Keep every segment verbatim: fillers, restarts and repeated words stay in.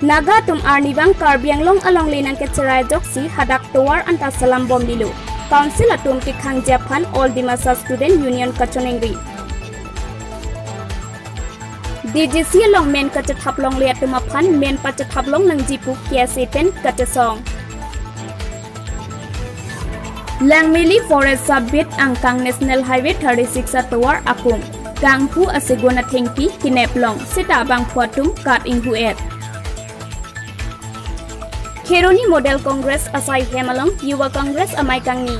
Naga atum arnivang Karbi Anglong alongle nangkecherai ajoksi hadak tovar anta salam bomlilo. Council atum kekhangji aphan All Dimasa Student Union kachoningri. D G C along men kachethap longle atum aphan men pachethap long nangji pu K S A pen kachesong. Langmili Forest Sub-Beat angkang National Highway thirty-six atovar akung kanghu asegun athengpi kenep long seta bangphu atum kat inghu-et. Kheroni Model Congress asai hem along Yuva Congress amei kangni.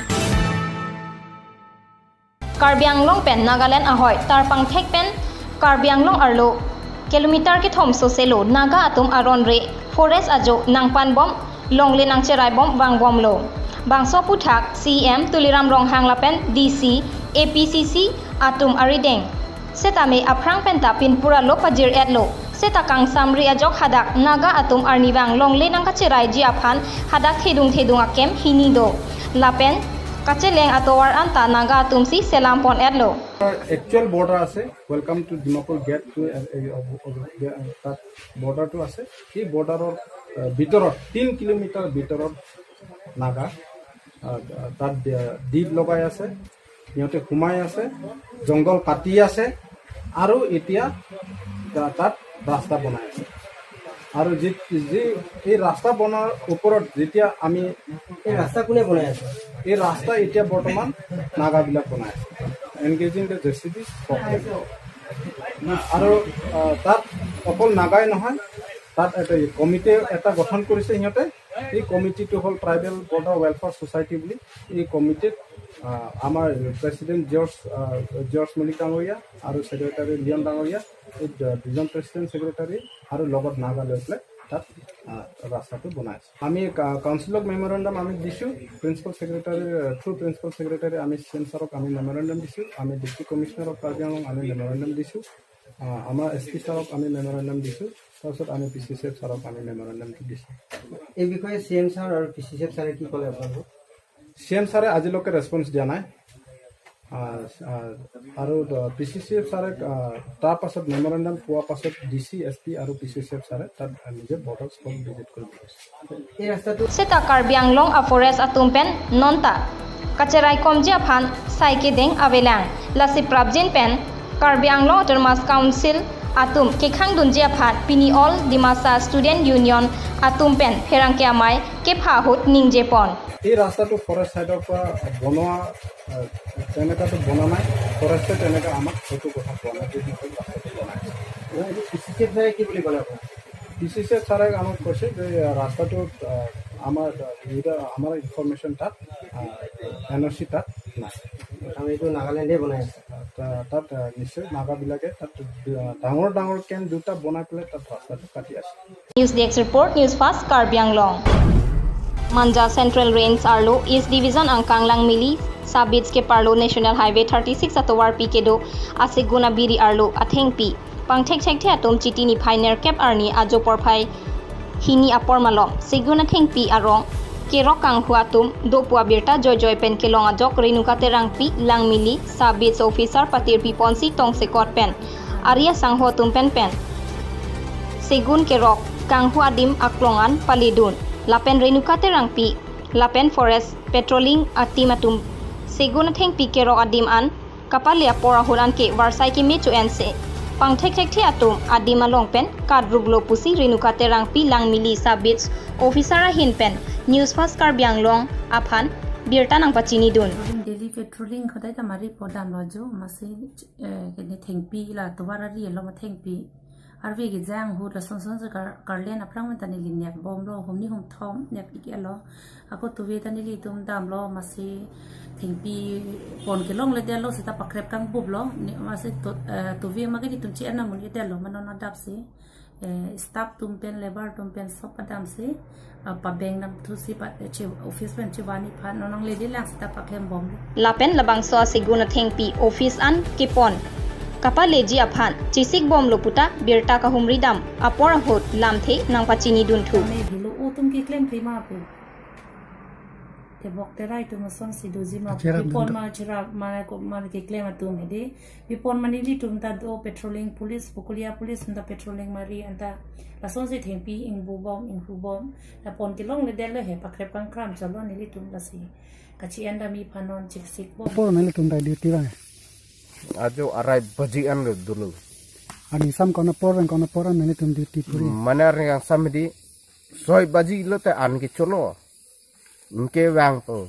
Karbi Anglong pen Nagaland ahoi tarpangthek pen Karbi Anglong arlo kilometer kethom soselo Naga atum aron re forest ajo nangpan bom longle nangcherai bom vang bomlo. Bangso aphuthak C E M Tuliram Ronghang lapen D C, A P C C atum arideng setame aphrang penta pinpura lo pajir-etlo. Seta kangsamri ajok hadak Naga atum arnivang longle nangkacheraiji aphan hadak thedung thedung akem hini do. Lapen kacheleng atovar anta Naga atumsi selam pon-etlo. Actual border আছে, Welcome to Dimapur Gate to, uh, uh, অব-, অব-, uh, তাত বৰ্ডাৰটো আছে। সেই বৰ্ডাৰৰ, এ, ভিতৰত তিন কিলোমিটাৰ ভিতৰত নাগা, আ, তাত, এ, দ্বীপ লগাই আছে, সিহঁতে সোমাই আছে, জংঘল কাটি আছে আৰু এতিয়া তা-, তাত ৰাস্তা বনাই আছে। আৰু যি, যি এই ৰাস্তা বনোৱাৰ ওপৰত যেতিয়া আমি এই ৰাস্তা কোনে বনাই আছে? এই ৰাস্তা এতিয়া বৰ্তমান নাগাবিলাক বনাই আছে, engaging the J C B problem। আৰু, আহ, তাত অকল নাগাই নহয়, তাত এটা কমিটি এটা গঠন কৰিছে সিহঁতে। এই কমিটিটো হ'ল Tribal Border Welfare Society বুলি। এই কমিটিত, আহ, আমাৰ প্ৰেচিডেণ্ট জৰ্জ, আহ, জৰ্জ মল্লিক ডাঙৰীয়া আৰু ছেক্ৰেটাৰী লিয়ন ডাঙৰীয়া, এই দু-, দুজন প্ৰেচিডেণ্ট ছেক্ৰেটাৰী আৰু লগত নাগা লৈ পেলাই তাত, আহ, ৰাস্তাটো বনাই আছে। আমি কা-, কাউন্সিলক মেমৰেণ্ডাম আমি দিছোঁ, principal secretary, through principal secretary আমি চি এম ছাৰক আমি মেমৰেণ্ডাম দিছোঁ, আমি ডিষ্ট্ৰিক্ট কমিছনাৰ অফ কাৰ্বি আংলং আমি মেমৰেণ্ডাম দিছোঁ, আহ, আমাৰ এছ পি ছাৰক আমি মেমৰেণ্ডাম দিছোঁ, তাৰপিছত আমি পি চি চি এফ ছাৰক আমি মেমৰেণ্ডামটো দিছোঁ। এই বিষয়ে চি এম ছাৰ আৰু পি চি চি এফ ছাৰে কি ক'লে আপোনালোকক? চি এম ছাৰে আজিলৈকে ৰেছপন্স দিয়া নাই। আহ, আহ, আৰু দ-, পি চি চি এফ ছাৰে, আহ, তাৰ পাছত মেমৰেণ্ডাম পোৱাৰ পাছত ডি চি, এছ পি আৰু পি চি চি এফ ছাৰে তাত নিজে বৰ্ডাৰ স্পট ভিজিট কৰিব গৈছে। এই ৰাস্তাটো Seta Karbi Anglong a forest atum pen nonta kacherai komji aphan sai kedeng avelang. Lasi prapjin pen Karbi Anglong Autonomous Council atum kekhang dunji aphan pini All Dimasa Student Union atum pen pherangke amei kepha ahut ningje pon. এই ৰাস্তাটো ফৰেষ্ট ছাইডৰ পৰা বনোৱা, আহ, তেনেকুৱাতো বনা নাই, ফৰেষ্টে তেনেকুৱা আমাক সেইটো কথা কোৱা নাই যে সিহঁতে ৰাস্তাটো বনাই আছে। পি চি চি এফ ছাৰে কি বুলি ক'লে আপোনাক? পি চি চি এফ ছাৰে আমাক কৈছে যে, আহ, ৰাস্তাটোত, আহ, আমাৰ, আহ, এইকেইটা আমাৰ ইনফৰমেশ্যন তাত, আহ, এন অ' চি তাত নাই। আৰু এইটো নাগালেণ্ডে বনাই আছে। আহ, তা-, তাত, আহ, নিশ্চয় নাগাবিলাকে তাত, আহ, ডাঙৰ ডাঙৰ কেম্প দুটা বনাই পেলাই তাত ৰাস্তাটো কাটি আছে। News Desk Report, News Fast Karbi Anglong. Manja Central Range arlo East Division angkang Langmili Sub-Beat keparlo National Highway thirty-six atovarpi kedo asegun abiri arlo athengpi pangthekthekthe atum Chiti niphai nerkep arni ajo porphai hini apor malom segun athengpi arong kerok kanghu atum dopu abirta joijoi pen kelong ajok Renuka Terangpi Langmili Sub-Beat officer patirpi ponsi tongsekot pen ari asangho atum pen pen segun kerok kanghu adim aklong an paledun. Lapen Renuka Terangpi lapen forest patrolling a-team atum segun athengpi kerok adim an kapale apor ahut anke varsai keme cho-ense pangthekthekthe atum adim along pen kadruklo pusi Renuka Terangpi Langmili Sub-Beat officer ahin pen News Fast Karbi Anglong aphan birta nangpachinidun. Patrolling, daily patrolling khodai ta mari podamlo jo, masi, eh, kene thengpi la tovar ari lo ma thengpi. Arve kejang ahut lason son si kar-, karlen aphrang menta neli nep bomlo, humni humthom nep ik-etlo. Ako tuve ta nelitum damlo, masi thengpi pon kelongledetlo, seta pakrep kangbuplo. Ne, masi to-, eh, tuve ma ke netum che-en amun edetlo, mano adapsi. Eh, staff atum pen, labour atum pen, sob padamsi, ah, pabeng damthusi pa, eh, che, office pen chevan-ik aphan non nanglele lang seta paklem bomlo. Lapen labangso asegun athengpi office an kepon kapaleji aphan chesik bomlo puta birta kahumri dam apor ahut lamthe nangpachinidun thu. Kami helo atum keklem thema pu. Tebok terai atum asonsi doji ma, acherap pipon dun ma, cherap ma, ko ma keklem atum hedi. Pipon ma nelitum ta do patrolling police, Pukulia police anta patrolling mari anta. Lasonsi thengpi ingbu bom, inghu bom. Lapon kelongledetlo he, pakrep kangkram chalo nelitum lasi. Kachi-en dam-i aphan non cheksik bom. Apor nanglitum ta duty abang? Ajo arai baji an lo dolo. Arni sam kona apor, vang kona apor an nanglitum duty puri? Mane arni kangsam hedi soi baji lote an kecholo. Anke vangpo.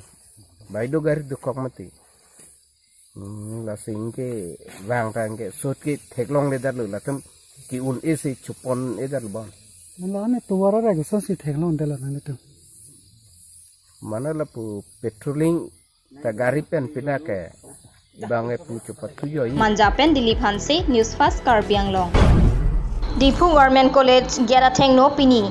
Bai do gari dokok mati. Hmm, lasi anke vang ta anke sot ketheklongledetlo, latum ke-un-e si chopon-edetlo bang. Mane la ane tovar arai kosonsi theklongdetlo nanglitum? Mane lapu patrolling ta gari pen pina ke bang e pu chopathuji. Manja pen Dilip Hanse, News Fast Karbi Anglong. Diphu Government College gate athengno pini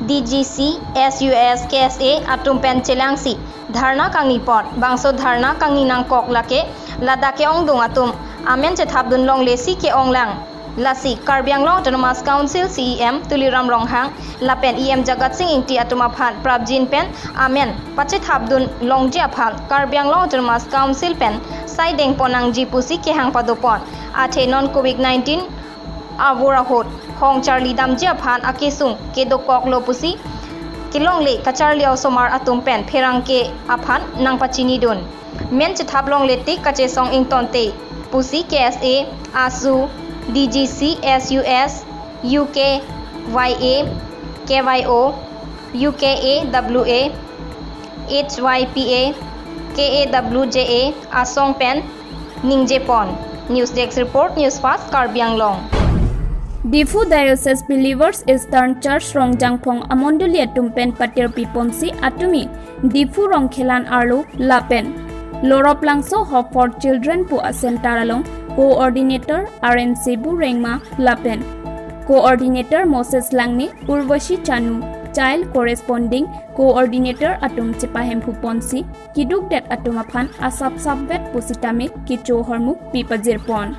D G C, S U S, K S A atum pen chelangsi dharna kangnipon. Bangso dharna kangni nangkok lake ladak ke-ongdung atum amen chethapdun longle si ke-onglang. Lasi Karbi Anglong Autonomous Council C E M Tuliram Ronghang lapen E M Jagat Sing Engti atum aphan prapjin pen amen pachethapdun longji aphan Karbi Anglong Autonomous Council pen sai dengpon nangji pusi kehang padopon. Athe non covid nineteen avur ahut hong charli damji aphan akesung kedokoklo pusi kelongle kacharli osomar atum pen pherangke aphan nangpachinidun. Men chethap longle tik kachesong ingtonte pusi K S A, ASU, D G C, S U S, U K Y A, K Y O, U K A W A, H Y P A, K A W J A asong pen ningjepon. News Desk Report, News Fast Karbi Anglong. Diphu Diocese Believers Eastern Church Rongjangphong amondoli atum pen patirpiponsi atumi Diphu Rongkhelan arlo lapen Loroplangso Hope for Children pu a-center along Coordinator R N Sebu Rengma lapen Coordinator Moses Langne, Urvashi Chanu, Child Corresponding Coordinator atum chepahemphuponsi kidukdet atum aphan asapsapvet pusitame kecho ahormu pipajirpon.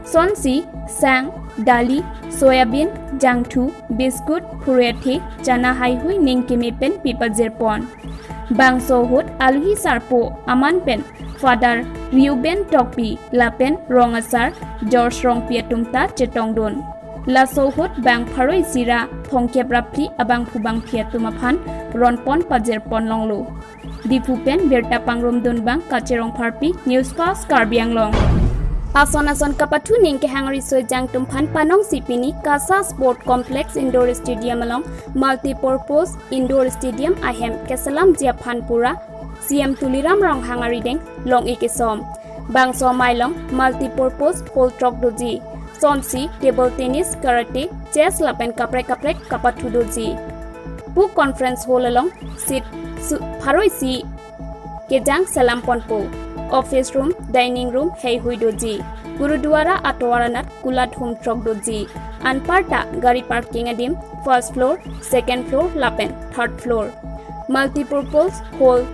Sonsi sang, dali, soyabean, jangthu, biscuit, phurui athe, chana haihui ning keme pen pipajirpon. Bangso ahut alohi sarpo aman pen Father Reuben Tokbi lapen rong asar George Rongpi atum ta chetongdun. Laso ahut bang pharo isi ra thomkep ra phli abangphu bangphi atum aphan ronpon pajirpon longlo. Diphu pen birta pangrumdun bang Kacherong Pharpi, News Fast Karbi Anglong. Ason ason kapathu ning kehang riso ejang atum aphan panongsi pini KASA Sport Complex Indoor Stadium along Multipurpose Indoor Stadium ahem keselamji aphan pura C M Tuliram Ronghang arideng long-e kesom. Bangso amei along multipurpose hall throk doji. Sonsi table tennis, karate, chess lapen kaprek kaprek kapathu doji. Pu conference hall along seat su-, pharo isi kejang selamponpo. Office room, dining room heihui doji. Gurudwara atovar anat kulat hum throk doji. Anparta gari parking adim first floor, second floor lapen third floor. Multipurpose hall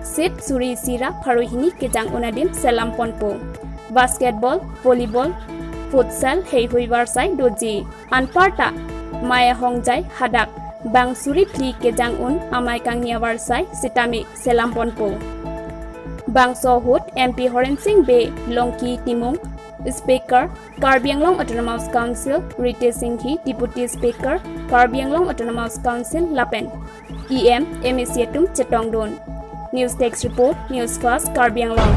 seat suri isi ra pharo hini kejang un adim selamponpo. Basketball, volleyball, futsal heihui varsai doji. Anparta mei ahongjai hadak bang suri phli kejang un amei kangni avarsai sitame selamponpo. Bangso ahut M P Horen Sing Bey, Longki Timung, Speaker, Karbi Anglong Autonomous Council, Ritesh Enghi, Deputy Speaker, Karbi Anglong Autonomous Council lapen E M, M A C atum chetongdun. News Desk Report, News Fast Karbi Anglong.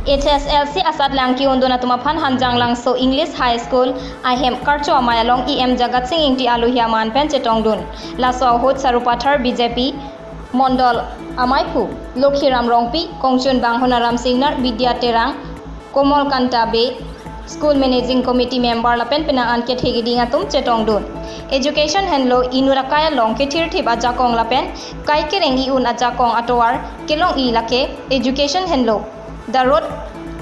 H S L C asatlang ke-undun atum aphan Hanjanglangso English High School ahem karcho amei along E M Jagat Sing Engti alohi aman pen chetongdun. Laso ahut Sarupathar B J P Mondol amaiphu Lokhiram Rongpi, kongchunbang Honaram Singnar, Bidya Terang, Komol Kanta Bey, School Managing Committee Member lapen penang an kethe keding atum chetongdun. Education henlo inut akai along kethirthip ajakong lapen kaikereng i-un ajakong atovar kelong-i lake education henlo the road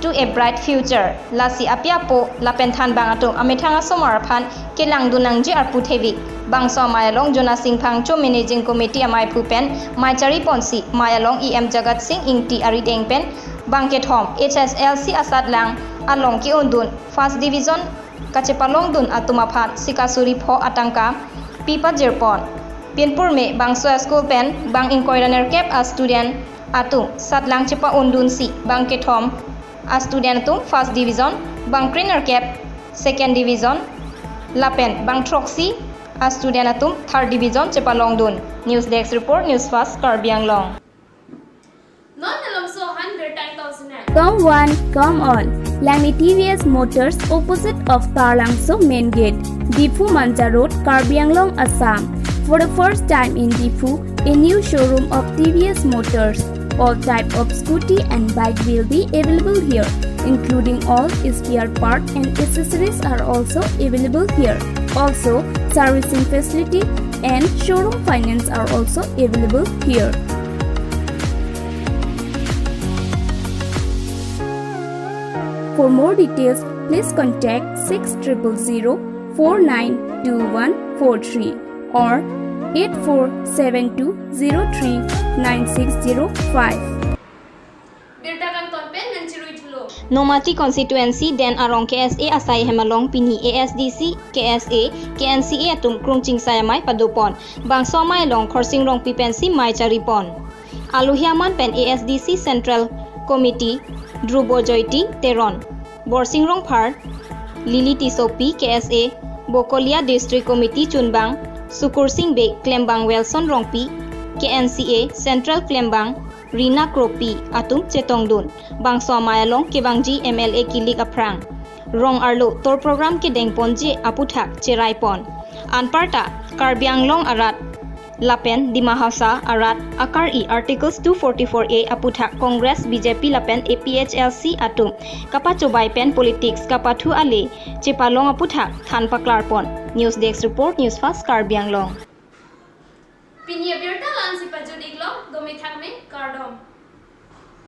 to a bright future. Lasi api apo lapen thanbang atum amethang asomar aphan kelangdun nangji arpu thevik. Bangso amei along Jona Sing Phangcho, Managing Committee amaiphu pen mei chariponsi mei along E M Jagat Sing Engti arideng pen bangkethom H S L C asatlang along ke-undun first division kachepalongdun atum aphan sika suri pho atangka pipajirpon. Pinpurme bangso a-school pen bang ingkoi ra nerkep a-student atum satlang chepa-undunsi bang kethom a-student atum first division, bang krenerkep second division, lapen bang throksi a-student atum third division chepalongdun. News Desk Report, News Fast, Karbi Anglong. Non alomso han birta ingtong sinang. Come one, come all. Langni T V S Motors, opposite of Taralangso main gate, Diphu Manja Road, Karbi Anglong, Assam. For the first time in Diphu, a new showroom of T V S Motors. All type of scooty and bike will be available here, including all spare part and accessories are also available here. Also, servicing facility and showroom finance are also available here. For more details, please contact six triple zero four nine two one four three or eight four seven two zero three nine six zero five. Birta kangton pen nangchirui thulo. Nomati constituency den arong K S A asai hem along pini A S D C, K S A, K N C A atum krungching sai amei padopon. Bangso amei along Khorsing Rongpi pensi mei charipon. Alohi aman pen A S D C Central Committee Dhrubo Joyti Teron, Borsing Rongphar, Lily Tissopi K S A, Bokolia District Committee chunbang Sukursing Bey, klembang Wilson Rongpi, K N C A Central klembang Rina Kropi atum chetongdun. Bangso amei along kevangji M L A kilik aphrang, rong arlo tour program kedengponji aputhak cheraipon. Anparta Karbi Anglong arat lapen Dima Hasao arat akar-i Articles two forty-four A aputhak Congress, B J P lapen A P H L C atum kapachobai pen politics kapathu ale chepalong aputhak than paklarpon. News Desk Report, News Fast, Karbi Anglong. Pini abirta la-ansi pajut-iklo, dome thakme, kardom.